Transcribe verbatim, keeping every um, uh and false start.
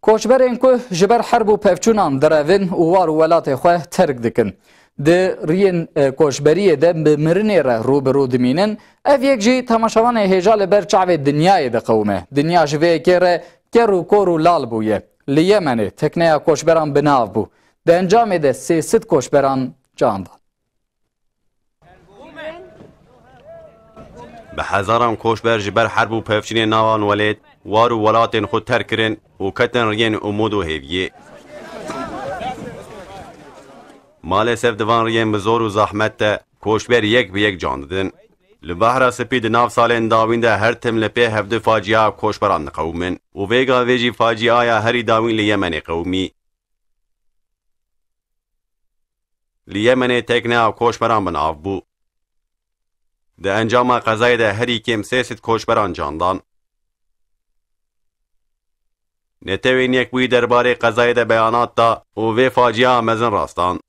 Koçberên ku ji ber herb û pevçûnan direvin û war û welatê xwe terk dikin, di riyên, e, koçberiyê de bi mirinê re rû bi rû dimînin. Ev yek jî temaşevanê hêja li ber çavê dinyayê diqewime. Dinya ji vê yekê re ker û kor û lal bûye. Li Yemenê tekneya koçberan bi nav bû. Di encamê de sê sed koçberan can dan. Bi hezaran koçber ji ber herb û pevçûnên nava welêt, war û welatên xwe terk kirin û ketin riyên umûd û hêviyê. Malesef di van riyên bi zor û zehmet de koçber yek bi yek can didin. Li Behra Spî di nav salên dawîn de her tim li pê hevdu facia koçberan diqewimin û vê gavê jî faciaya herî dawîn li Yemenê qewimî. Li Yemenê tekneya koçberan bi nav bû. Di encama qezayê de herî kêm sê sed koçberan can dan. Netewên Yekbûyî derbarê qezayê de beyanat da û vê facia mezin rastan.